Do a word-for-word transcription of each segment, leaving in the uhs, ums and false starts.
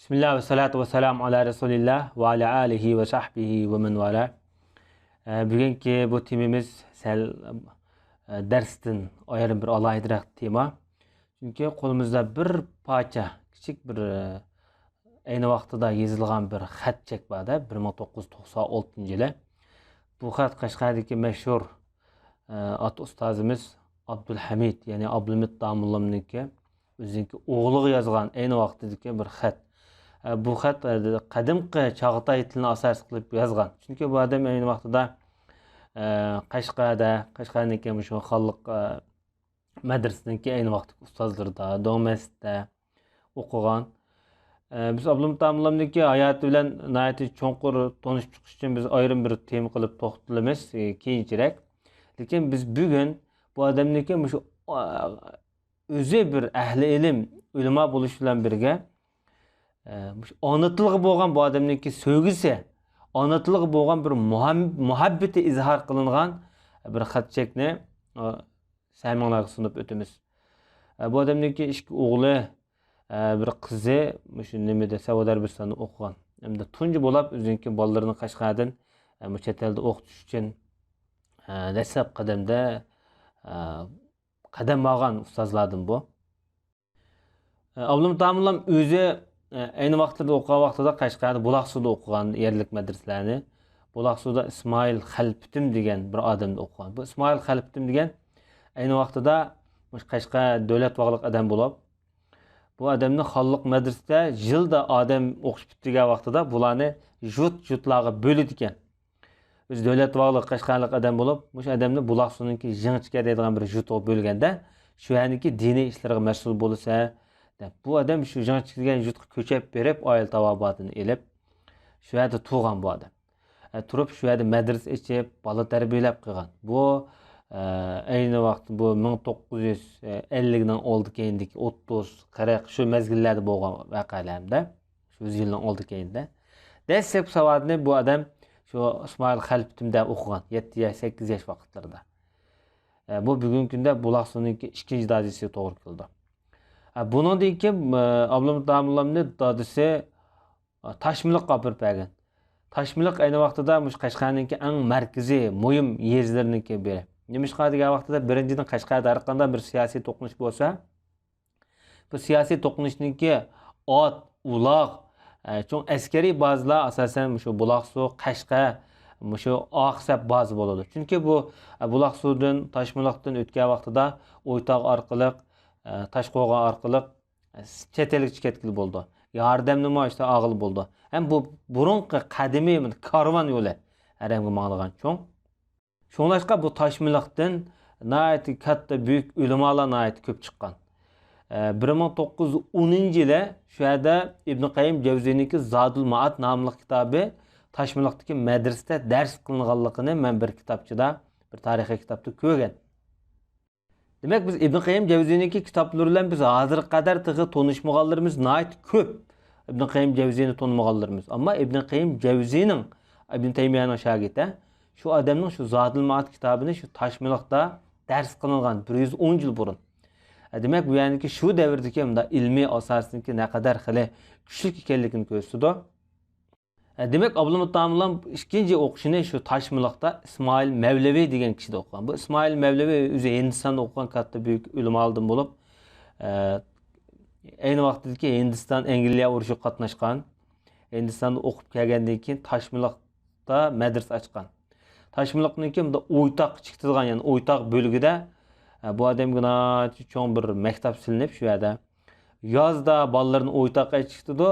بىسمىللا ۋەسسالاتۇ ۋەسسالامۇ ئالا رەسۇلىللا ۋە ئالا ئالىھى ۋە سەھبىھى ۋە مەن ۋالا. ئە، بۈگۈنكى بۇ تېمىمىز سەل، ئە، دەرستىن ئايرىم بىر ئالاھىدىرەك تېما. چۈنكى قولىمىزدا بىر پارچە، كىچىك بىر، ئە، ئەينى ۋاقتىدا يېزىلغان بىر خەت چەك بار-دە، بىر مىڭ توققۇز يۈز توقسان ئالتىنچى يىلى. بۇ خەت قەشقەردىكى مەشھۇر، ئە، ئاتا ئۇستازىمىز ئابدۇلھەمىد، يەنى ئابلىمىت داموللامنىڭكى ئۆزىنىڭكى ئوغلىغا يازغان ئەينى ۋاقتىدىكى بىر خەت. ئە، بۇ خەت، ئە، قەدىمكى چاغاتاي تىلىنى ئاساس قىلىپ يازغان. چۈنكى بۇ ئادەم ئەينى ۋاقتىدا، ئە، قەشقەردە، قەشقەرنىڭكى مۇشۇ خانلىق، ئە، مەدرىسىنىڭكى ئەينى ۋاقىتتىكى ئۇستازلىرىدا، دۆڭمەسچىتتە ئوقۇغان. ئە، بىز ئابلىمىت داموللامنىڭكى ھاياتى بىلەن ناھايىتى چوڭقۇر تونۇشۇپ چىقىش ئۈچۈن بىز ئايرىم بىر تېما قىلىپ توختىلىمىز، ئە، كېيىنچىرەك. لېكىن بىز بۈگۈن بۇ ئادەمنىڭكى مۇشۇ، ئە، ئۆزى بىر ئەھلى ئىلىم، ئۆلىما بولۇش بىلەن بىرگە، ئە، مۇشۇ ئانا تىلغا بولغان بۇ ئادەمنىڭكى سۆيگۈسى، ئانا تىلغا بولغان بىر مۇھەم-، مۇھەببىتى ئىزھار قىلىنغان بىر خەت چەكنى، ئە، سەمىڭلارغا سۇنۇپ ئۆتىمىز. ئە، بۇ ئادەمنىڭكى ئىككى ئوغلى، ئە، بىر قىزى مۇشۇ نېمىدە، سەئۇدى ئەرەبىستاندا ئوقۇغان. ھەمدە تۇنجى بولاپ ئۆزىنىڭكى بالىلىرىنى قەشقەردىن، ئە، مۇ چەت ئەلدە ئوقۇتۇش ئۈچۈن، ئە، دەسلەپ قەدەمدە، ئە، قەدەم ماڭغان ئۇستازلاردىن بۇ. ئابلىمىت داموللام ئۆزى، ئەينى ۋاقىتلىرىدا ئوقۇغان ۋاقتىدا قەشقەردە بۇلاقسۇدا ئوقۇغان يەرلىك مەدرىسىلەرنى. بۇلاقسۇدا ئىسمائىل خەلپىتىم دېگەن بىر ئادەمدە ئوقۇغان. بۇ ئىسمائىل خەلپىتىم دېگەن ئەينى ۋاقتىدا مۇشۇ قەشقەر دۆلەت باغلىق ئادەم بولۇپ، بۇ ئادەمنى خانلىق مەدرىسىدە يىلدا ئادەم ئوقۇش پۈتتۈرگەن ۋاقتىدا بۇلارنى يۇرت-يۇرتلارغا بۆلىدىكەن. ئۆزى دۆلەت باغلىق قەشقەرلىق ئادەم بولۇپ، مۇشۇ ئادەمنى بۇلاقسۇنىڭكى ژىڭچىكە دەيدىغان بىر يۇرتىغا بۆلگەندە، شۇ يەرنىڭكى دىنىي ئىشلىرىغا مەسئۇل بولىسەن، دەپ، بۇ ئادەم شۇ ژىڭچىكە دېگەن يۇرتقا كۆچۈپ بېرىپ، ئائىلە تاۋابىئاتىنى ئېلىپ، شۇ يەردە تۇرغان بۇ ئادەم. ئە، تۇرۇپ شۇ يەردە مەدرىسە ئېچىپ، بالا تەربىيەلەپ قىلغان. بۇ، ئە، ئەينى ۋاقىتتا بۇ مىڭ توققۇز يۈز ئەللىكنىڭ ئالدى كەينىدىكى ئوتتۇز، قىرىق شۇ مەزگىللەردە بولغان ۋەقەلەردە. شۇ يۈز يىلنىڭ ئالدى كەينىدە. دەسلەپكى ساۋادىنى بۇ ئادەم شۇ ئىسمائىل خەلپىتىمدە ئوقۇغان، يەتتە ياش، سەككىز ياش ۋاقىتلىرىدا. ئە، بۇ بۈگۈنكى كۈندە بۇلاقسۇنىڭكى ئىككىنچى دادىسىغا توغرا كېلىدۇ. ئە، بۇنىڭدىن كېيىن، ئە، ئابلىمىت داموللامنى دادىسى، ئە، تاشمىلىققا ئاپىرىپ بەرگەن. تاشمىلىق ئەينى ۋاقتىدا مۇشۇ قەشقەرنىڭكى ئەڭ مەركىزىي، مۇھىم يېزىلىرىنىڭكى بىرى. نېمىشقا دېگەن ۋاقتىدا، بىرىنچىدىن، قەشقەردە ھەر قانداق بىر سىياسىي توقۇنۇش بولسا، بۇ سىياسىي توقۇنۇشنىڭكى ئات، ئۇلاغ، ئە، چوڭ ئەسكەرىي بازىلار ئاساسەن مۇشۇ بۇلاقسۇ، قەشقەر، مۇشۇ ئاقسەپ بازا بولىدۇ. چۈنكى بۇ، ئە، بۇلاقسۇدىن، تاشمىلىقتىن ئۆتكەن ۋاقتىدا ئويتاغ ئارقىلىق، ئە، تاشقوغان ئارقىلىق، ئە، چەت ئەلگىچە كەتكىلى بولىدۇ. ياردەمنىمۇ ئاشتا ئالغىلى بولىدۇ. ھەم بۇ بۇرۇنقى قەدىمىي كارۋان يولى، ھەرەمگە ماڭىدىغان چوڭ. شۇڭلاشقا بۇ تاشمىلىقتىن ناھايىتى كاتتا بۈيۈك ئۆلىمالار ناھايىتى كۆپ چىققان. ئە، بىر مىڭ توققۇز يۈز ئونىنچى يىلى شۇ يەردە ئىبن قەييىم جەۋزىينىڭكى زادۇل مائاد ناملىق كىتابى تاشمىلىقتىكى مەدرىسىدە دەرس قىلىنغانلىقىنى مەن بىر كىتابچىدا، بىر تارىخىي كىتابتا كۆرگەن. دېمەك، بىز ئىبن قەييىم جەۋزىينىڭكى كىتابلىرى بىلەن بىز ھازىرغا قەدەر تېخى تونۇشمىغانلىرىمىز ناھايىتى كۆپ. ئىبن قەييىم جەۋزىينى تونۇمىغانلىرىمىز. ئەمما ئىبن قەييىم جەۋزىينىڭ، ئىبن تەيمىيەنىڭ شاگىرتى، شۇ ئادەمنىڭ شۇ زادۇل مائاد كىتابىنى شۇ تاشمىلىقتا دەرس قىلىنغان بىر يۈز ئون يىل بۇرۇن. ئە، دېمەك، بۇ يەرنىڭكى شۇ دەۋردىكى مۇنداق ئىلمىي ئاساسىنىڭكى نەقەدەر خېلى كۈچلۈك ئىكەنلىكىنى كۆرسىتىدۇ. ئە، دېمەك، ئابلىمىت داموللام ئىككىنچى ئوقۇشىنى شۇ تاشمىلىقتا ئىسمائىل مەۋلىۋى دېگەن كىشىدە ئوقۇغان. بۇ ئىسمائىل مەۋلىۋى ئۆزى ھىندىستاندا ئوقۇغان كاتتا بۈيۈك ئۆلىمالاردىن بولۇپ، ئە، ئەينى ۋاقتىدىكى ھىندىستان ئەنگلىيە ئۇرۇشىغا قاتناشقان. ھىندىستاندا ئوقۇپ كەلگەندىن كېيىن تاشمىلىقتا مەدرىسە ئاچقان. تاشمىلىقنىڭكى مۇنداق ئويتاق چىقىدىغان، يەنى ئويتاق بۆلگىدە، ئە، بۇ ئادەمگە ناھايىتى چوڭ بىر مەكتەپ سېلىنىپ، شۇ يەردە يازدا بالىلىرىنى ئويتاققا چىقىتىدۇ،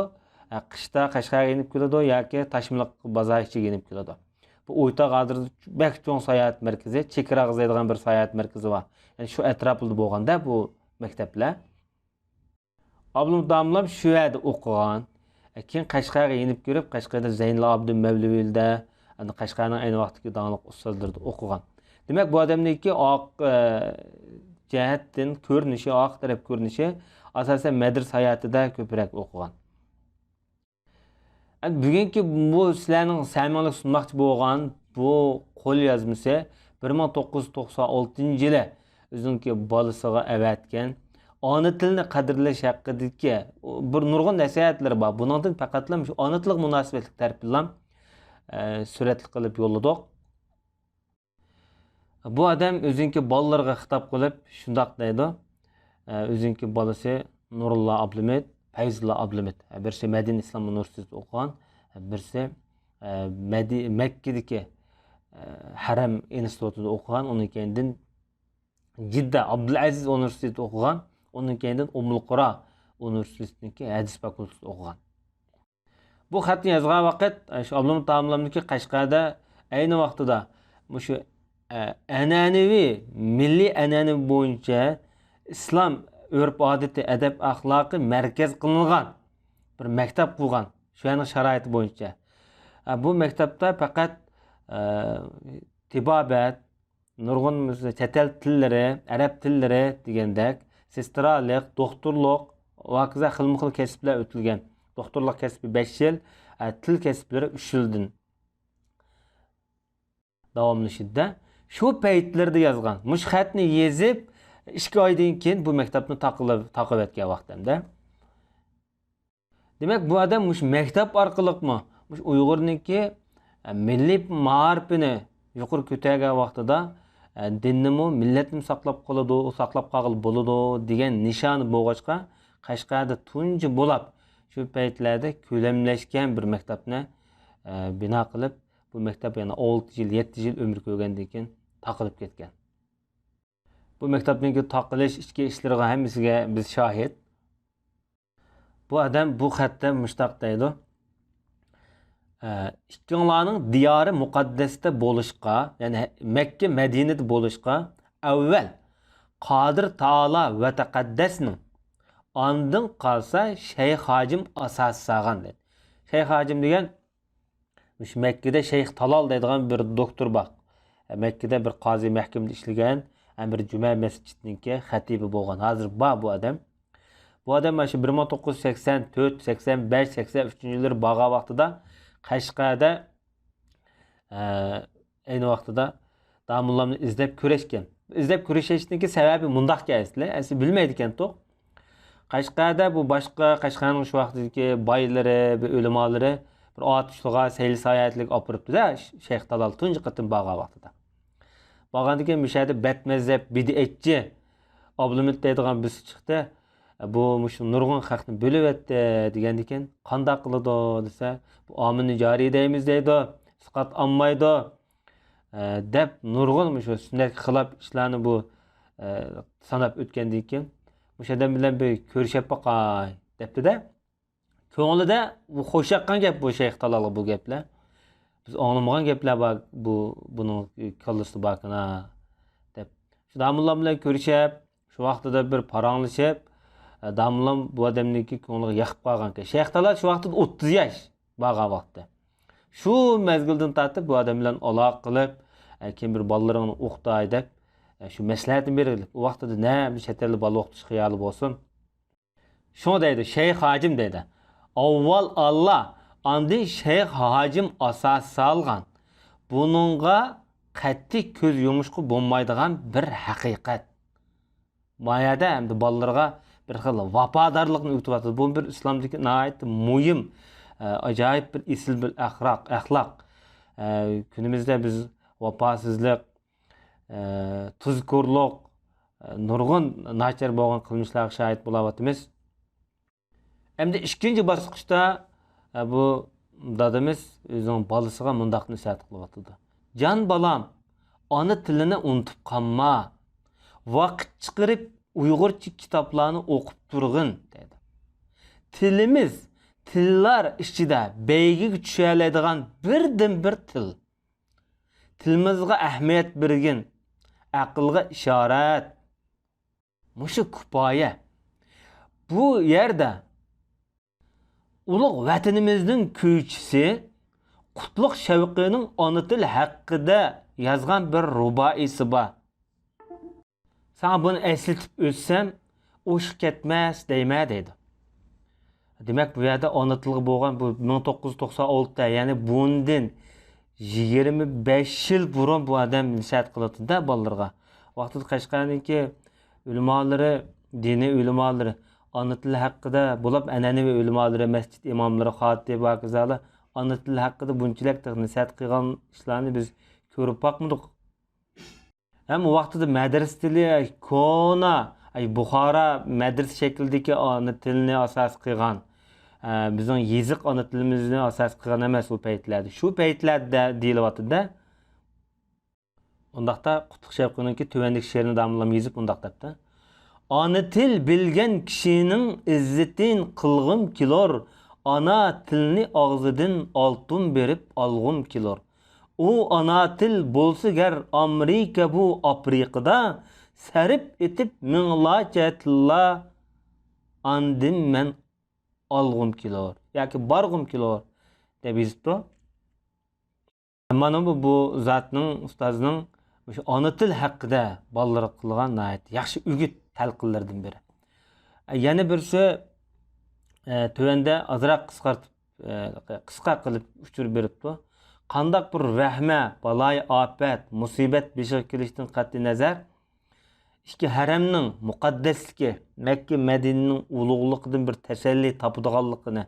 ئە، قىشتا قەشقەرگە يېنىپ كېلىدۇ ياكى تاشمىلىق بازار ئىچىگە يېنىپ كېلىدۇ. بۇ ئويتاق ھازىر بەك چوڭ ساياھەت مەركىزى، چېكىر ئاغزى دەيدىغان بىر ساياھەت مەركىزى بار. يەنى شۇ ئەتراپىدا بولغاندا بۇ مەكتەپلەر. ئابلىمىت داموللام شۇ يەردە ئوقۇغان. كېيىن قەشقەرگە يېنىپ كىرىپ، قەشقەردە زەينىل ئابىدىن مەۋلىۋىلىدە، ئەنە قەشقەرنىڭ ئەينى ۋاقىتتىكى داڭلىق ئۇستازلىرىدا ئوقۇغان. دېمەك، بۇ ئادەمنىڭكى ئاق، ئە، جەھەتتىن كۆرۈنۈشى، ئاق تەرەپ كۆرۈنۈشى، ئاساسەن، مەدرىسە ھاياتىدا كۆپرەك ئوقۇغان. ئەنە بۈگۈنكى بۇ سىلەرنىڭ سەمىڭلىك سۇنماقچى بولغان بۇ قوليازمىسى بىر مىڭ توققۇز يۈز توقسان ئالتىنچى يىلى ئۆزىنىڭكى بالىسىغا ئەۋەتكەن. ئانا تىلنى قەدىرلەش ھەققىدىكى بىر نۇرغۇن نەسىھەتلىرى بار. بۇنىڭدىن پەقەتلا شۇ ئانا تىلغا مۇناسىۋەتلىك تەرىپىنىلا، ئە، سۈرەتلىك قىلىپ يوللىدۇق. بۇ ئادەم ئۆزىنىڭكى بالىلىرىغا خىتاب قىلىپ شۇنداق دەيدۇ. ئە، ئۆزىنىڭكى بالىسى نۇرۇللا ئابلىمىت، پەيزۇللا ئابلىمىت. ئە، بىرسى مەدىنە ئىسلام ئۇنىۋېرسىتېتىدا ئوقۇغان، بىرسى، ئە، مەدى-، مەككىدىكى، ئە، ھەرەم ئىنستىتۇتىدا ئوقۇغان، ئۇنىڭ كەينىدىن جىددە ئابدۇلئەزىز ئۇنىۋېرسىتېتىدا ئوقۇغان، ئۇنىڭ كەينىدىن ئۇممۇل قۇرا ئۇنىۋېرسىتېتىنىڭكى ھەدىس فاكۇلتېتىدا ئوقۇغان. بۇ خەتنى يازغان ۋاقىت، شۇ ئابلىمىت داموللامنىڭكى قەشقەردە ئەينى ۋاقتىدا مۇشۇ، ئە، ئەنئەنىۋى، مىللىي ئەنئەنە بويىچە ئىسلام ئۆرپ-ئادىتى، ئەدەپ-ئەخلاقى مەركەز قىلىنغان بىر مەكتەپ قۇرغان، شۇ يەرنىڭ شارائىتى بويىچە. ئە، بۇ مەكتەپتە پەقەت، ئە، تېبابەت، نۇرغۇن چەت ئەل تىللىرى، ئەرەب تىللىرى دېگەندەك، سېسترالىق، دوختۇرلۇق ۋە ھاكازا خىلمۇ خىل كەسىپلەر ئۆتۈلگەن. دوختۇرلۇق كەسپى بەش يىل، ئە، تىل كەسىپلىرى ئۈچ يىلدىن داۋاملىشىدۇ. شۇ پەيتلىرىدە يازغان. مۇشۇ خەتنى يېزىپ، ئىككى ئايدىن كېيىن بۇ مەكتەپنى تاقىلىپ-، تاقىۋەتكەن ۋاقتىمدا. دېمەك، بۇ ئادەم مۇشۇ مەكتەپ ئارقىلىقمۇ مۇشۇ ئۇيغۇرنىڭكى، ئە، مىللىي مائارىپىنى يۇقىرى كۆتەرگەن ۋاقتىدا، ئە، دىننىمۇ، مىللەتنىمۇ ساقلاپ قالىدۇ، ساقلاپ قالغىلى بولىدۇ دېگەن نىشانى بولغاچقا، قەشقەردە تۇنجى بولاپ شۇ پەيتلەردە كۆلەملەشكەن بىر مەكتەپنى، ئە، بىنا قىلىپ، بۇ مەكتەپ يەنە ئالتە يىل، يەتتە يىل ئۆمۈر كۆرگەندىن كېيىن تاقىلىپ كەتكەن. بۇ مەكتەپنىڭكى تاقىلىش ئىچكى ئىشلىرىغا ھەممىسىگە بىز شاھىت. بۇ ئادەم بۇ خەتتە مۇشتاق دەيدۇ، ئىككىڭلارنىڭ دىيارى مۇقەددەستە بولۇشقا، يەنى مەككە مەدىنىدە بولۇشقا ئەۋۋەل قادىر تائالا ۋە تەقەددەسنىڭ، ئاندىن قالسا شەيخ ھاجىم ئاساس سالغان دەيدۇ. شەيخ ھاجىم دېگەن مۇشۇ مەككىدە شەيخ تالال دەيدىغان بىر دوكتور بار. مەككىدە بىر قازى مەھكىمىدە ئىشلىگەن، ھەم بىر جۈمە مەسچىتىنىڭكى خەتىبى بولغان. ھازىر بار بۇ ئادەم. بۇ ئادەم مانا شۇ بىر مىڭ توققۇز يۈز سەكسەن تۆت، سەكسەن بەش، سەكسەن ئۈچىنچى يىللىرى بارغان ۋاقتىدا قەشقەردە، ئە، ئەينى ۋاقتىدا داموللامنى ئىزدەپ كۆرۈشكەن. ئىزدەپ كۆرۈشۈشنىڭكى سەۋەبى مۇنداقكەن ئەسلى. ئەسلى بىلمەيدىكەنتۇق. قەشقەردە بۇ باشقا قەشقەرنىڭ شۇ ۋاقتىدىكى بايلىرى، بىر ئۆلىمالىرى بىر ئاتۇشلىغا سەيلە ساياھەتلىك ئاپىرىپتۇ-دە، شەيخ تالال تۇنجى قېتىم بارغان ۋاقتىدا. بارغاندىن كېيىن مۇشۇ يەردە بەتمەزھەپ بىدئەتچى ئابلىمىت دەيدىغان بىرسى چىقتى. بۇ مۇشۇ نۇرغۇن خەقنى بۆلۈۋەتتى دېگەندىكىن، قانداق قىلىدۇ دېسە، بۇ ئامىنى جارى دەيمىز دەيدۇ، ئىسقات ئالمايدۇ، ئە، دەپ نۇرغۇن مۇشۇ سۈننەتكە خىلاپ ئىشلارنى بۇ، ئە، ساناپ ئۆتكەندىن كېيىن، مۇشۇ ئادەم بىلەن بىر كۆرۈشۈپ باقاي دەپتۇ-دە. كۆڭلىدە بۇ خوش ياققان گەپ، بۇ شەيخ تالالغا بۇ گەپلەر. بىز ئاڭلىمىغان گەپلەر بار، بۇ، بۇنىڭ كاللىسىدا باركەن-ھە، دەپ. شۇ داموللام بىلەن كۆرۈشۈپ، شۇ ۋاقتىدا بىر پاراڭلىشىپ، ئە، داموللام بۇ ئادەمنىڭكى كۆڭلىگە يېقىپ قالغانىكەن. شەيخ تالال شۇ ۋاقتىدا ئوتتۇز ياش بارغان ۋاقتى. شۇ مەزگىلدىن تارتىپ بۇ ئادەم بىلەن ئالاقە قىلىپ، ئە، كىم بىر بالىلىرىڭنى ئوقۇتاي دەپ، ئە، شۇ مەسلىھەتنى بېرىلىپ، ئۇ ۋاقتىدا نە بىر چەت ئەلدە بالا ئوقۇتۇش خىيالى بولسۇن. شۇڭا دەيدۇ، شەيخ ھاجىم دەيدۇ. ئاۋۋال ئاللا، ئاندىن شەيخ ھاجىم ئاساس سالغان. بۇنىڭغا قەتئىي كۆز يۇمۇشقا بولمايدىغان بىر ھەقىقەت. ما يەردە ئەمدى بالىلىرىغا بىر خىل ۋاپادارلىقنى ئۆگىتىۋاتىدۇ. بۇ بىر ئىسلامدىكى ناھايىتى مۇھىم، ئە، ئاجايىپ بىر ئېسىل بىر ئەخلاق، ئەخلاق. ئە، كۈنىمىزدە بىز ۋاپاسىزلىق، ئە، تۇزكورلۇق، ئە، نۇرغۇن ناچار بولغان قىلمىشلارغا شاھىت بولاۋاتىمىز. ئەمدى ئىككىنچى باسقۇچتا، ئە، بۇ دادىمىز ئۆزىنىڭ بالىسىغا مۇنداق نەسىھەت قىلىۋاتىدۇ. جان بالام، ئانا تىلىنى ئۇنتۇپ قالما. ۋاقىت چىقىرىپ ئۇيغۇرچە كىتابلارنى ئوقۇپ تۇرغىن، دەيدۇ. تىلىمىز تىللار ئىچىدە بەيگىگە چۈشەلەيدىغان بىردىنبىر تىل. تىلىمىزغا ئەھمىيەت بەرگىن، ئەقىلگە ئىشارەت. مۇشۇ كۇپايە. بۇ يەردە ئۇلۇغ ۋەتىنىمىزنىڭ كۈيچىسى قۇتلۇق شەۋقىنىڭ ئانا تىل ھەققىدە يازغان بىر رۇبائىيسى بار. ساڭا بۇنى ئەسلىتىپ ئۆتسەم، ئوشۇق كەتمەس دەيمەن دەيدۇ. دېمەك، بۇ يەردە ئانا تىلغا بولغان بۇ مىڭ توققۇز يۈز توقسان ئالتە، يەنى بۇندىن يىگىرمە بەش يىل بۇرۇن بۇ ئادەم نەسىھەت قىلىۋاتىدۇ-دە بالىلىرىغا. ۋاقتىدا قەشقەرنىڭكى ئۆلىمالىرى دىنىي ئۆلىمالىرى ئانا تىل ھەققىدە، بولۇپ ئەنئەنىۋى ئۆلىمالىرى، مەسچىت ئىماملىرى، خاتىپ ۋە ھاكازالا ئانا تىل ھەققىدە بۇنچىلىك تېخى نەسىھەت قىلغان ئىشلارنى بىز كۆرۈپ باقمىدۇق. ھەم ئۇ ۋاقتىدا مەدرىسە تىلى كونا، ئەي، بۇخارا مەدرىسە شەكلىدىكى ئانا تىلنى ئاساس قىلغان، ئە، بىزنىڭ يېزىق ئانا تىلىمىزنى ئاساس قىلغان ئەمەس ئۇ پەيتلەردە. شۇ پەيتلەردە دېيىلىۋاتىدۇ-دە. ئۇنداقتا قۇتلۇق شەۋقىنىڭكى تۆۋەندىكى شېئىرىنى داۋاملام يېزىپ مۇنداق دەپتۇ: «ئانا تىل بىلگەن كىشىنىڭ ئىززىتىن قىلغۇم كېلۇر، ئانا تىلنى ئاغزىدىن ئالتۇن بېرىپ ئالغۇم كېلۇر. ئۇ ئانا تىل بولسا گەر ئامېرىكا بۇ ئافرىقىدا، سەرپ ئېتىپ مىڭلارچە تىللا ئاندىن مەن ئالغۇم كېلۇر» ياكى «بارغۇم كېلۇر» دەپ يېزىپتۇ. مانا بۇ، بۇ زاتنىڭ، ئۇستازنىڭ مۇشۇ ئانا تىل ھەققىدە بالىلارغا قىلغان ناھايىتى ياخشى ئۈگۈت تەلقىنلىرىدىن بىرى. يەنە بىرسى، ئە، تۆۋەندە ئازراق قىسقارتىپ، ئە، قىسقا قىلىپ ئۇچۇر بېرىپتۇ. قانداق بىر ۋەھمە، بالايىئاپەت، ئاپەت، مۇسىبەت بېشىغا كېلىشتىن قەتئىينەزەر، ئىككى ھەرەمنىڭ مۇقەددەسلىكى، مەككە، مەدىنىنىڭ ئۇلۇغلۇقىدىن بىر تەسەللى تاپىدىغانلىقىنى،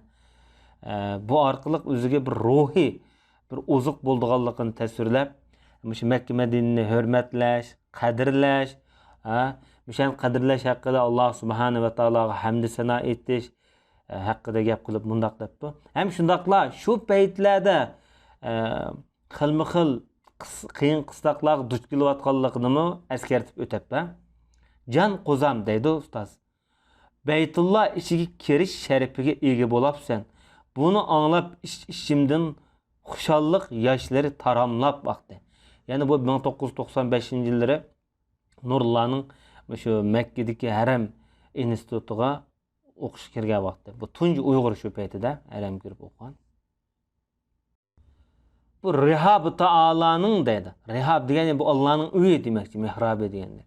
ئە، بۇ ئارقىلىق ئۆزىگە بىر روھىي، بىر ئوزۇق بولىدىغانلىقىنى تەسۋىرلەپ، مۇشۇ مەككە، مەدىنىنى ھۆرمەتلەش، قەدىرلەش، ھە، مۇشۇنى قەدىرلەش ھەققىدە ئاللا سۇبھانە ۋە تائالاغا ھەمدۇ سانا ئېيتىش، ئە، ھەققىدە گەپ قىلىپ مۇنداق دەپتۇ. ھەم شۇنداقلا شۇ پەيتلەردە، ئە، خىلمۇ خىل قىس-، قىيىن قىستاقلارغا دۇچ كېلىۋاتقانلىقىنىمۇ ئەسكەرتىپ ئۆتەپتۇ. جان قوزام دەيدۇ ئۇستاز. بەيتۇللا ئىچىگە كىرىش شەرىپىگە ئىگە بولاپسەن. بۇنى ئاڭلاپ ئىچ-ئىچىمدىن خۇشاللىق ياشلىرى تاراملاپ ئاقتى. يەنى بۇ مىڭ توققۇز يۈز توقسان بەشىنچى يىللىرى نۇرۇللانىڭ مۇشۇ مەككىدىكى ھەرەم ئىنستىتۇتىغا ئوقۇشقا كىرگەن ۋاقتى. بۇ تۇنجى ئۇيغۇر شۇ پەيتىدە ھەرەمگە كىرىپ ئوقۇغان. بۇ رىھابى تائالانىڭ دەيدۇ. رىھاب دېگەن بۇ ئاللانىڭ ئۆيى دېمەكچى، مېھرابى دېگەندە.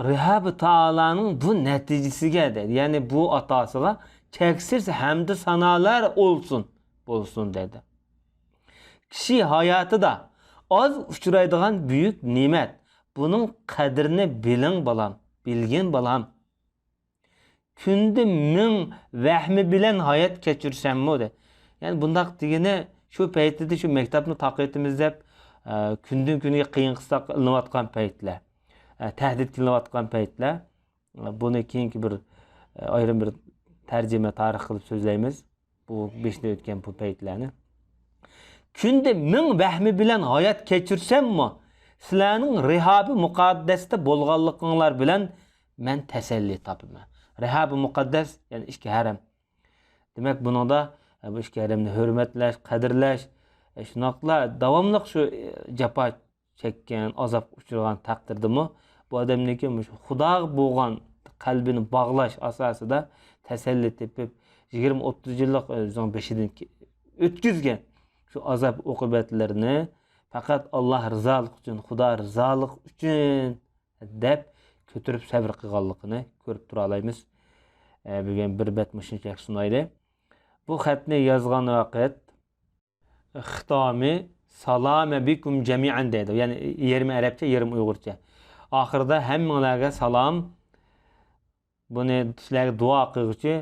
رىھابى تائالانىڭ بۇ نەتىجىسىگە دەيدۇ. يەنى بۇ ئاتاسىغا چەكسىز ھەمدۇ سانالار ئولسۇن، بولسۇن دەيدۇ. كىشى ھاياتىدا ئاز ئۇچرايدىغان بۈيۈك نېمەت. بۇنىڭ قەدرىنى بىلىڭ بالام، بىلگىن بالام. كۈندە مىڭ ۋەھمە بىلەن ھايات كەچۈرسەممۇ دەيدۇ. يەنى بۇنداق دېگىنى شۇ پەيتىدە شۇ مەكتەپنى تاقىۋېتىمىز دەپ، ئە، كۈندىن كۈنگە قىيىن قىستاق ئېلىنىۋاتقان پەيتلەر، ئە، تەھدىت قىلىنىۋاتقان پەيتلەر. ئە، بۇنى كېيىنكى بىر، ئە، ئايرىم بىر تەرجىمە تارىخ قىلىپ سۆزلەيمىز. بۇ بېشىدىن ئۆتكەن بۇ پەيتلەرنى. كۈندە مىڭ ۋەھمە بىلەن ھايات كەچۈرسەممۇ، سىلەرنىڭ رىھابى مۇقەددەستە بولغانلىقىڭلار بىلەن مەن تەسەللى تاپىمەن. رىھابى مۇقەددەس، يەنى ئىككى ھەرەم. دېمەك، بۇنىڭدا، ئە، بۇ ئىككى ھەرەمنى ھۆرمەتلەش، قەدىرلەش، ئە، شۇنداقلا داۋاملىق شۇ، ئە، جاپا چەككەن، ئازابقا ئۇچرىغان تەقدىردىمۇ، بۇ ئادەمنىڭكى مۇشۇ خۇداغا بولغان قەلبىنى باغلاش ئاساسىدا تەسەللى تېپىپ، يىگىرمە، ئوتتۇز يىللىق ئۆزىنىڭ بېشىدىن كە-، ئۆتكۈزگەن شۇ ئازاب ئوقۇبەتلىرىنى پەقەت ئاللا رىزالىقى ئۈچۈن، خۇدا رىزالىقى ئۈچۈن دەپ كۆتۈرۈپ سەۋر قىلغانلىقىنى كۆرۈپ تۇرالايمىز. ئە، بۈگۈن بىر بەت مۇشۇنچە سۇنايلى. بۇ خەتنى يازغان ۋاقىت، خىتامى سالامە بىكۇم جەمىئەن دەيدۇ. يەنى يېرىم ئەرەبچە، يېرىم ئۇيغۇرچە. ئاخىرىدا ھەممىڭلارغا سالام. بۇنى سىلەرگە دۇئا قىلغۇچى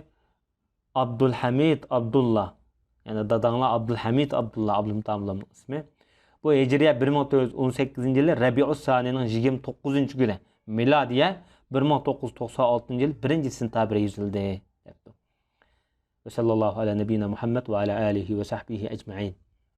ئابدۇلھەمىد ئابدۇللا. يەنى داداڭلار ئابدۇلھەمىد ئابدۇللا، ئابلىمىت ئابلامنىڭ ئىسمى. بۇ ھىجرىيە بىر مىڭ تۆت يۈز ئون سەككىزىنچى يىلى رەبىئۇس سانىنىڭ يىگىرمە توققۇزىنچى كۈنى. مىلادىيە بىر مىڭ توققۇز يۈز توقسان ئالتىنچى يىل بىرىنچى سېنتەبىر يېزىلدى، دەپتۇ. وصلى الله على نبينا محمد وعلى آله وصحبه أجمعين.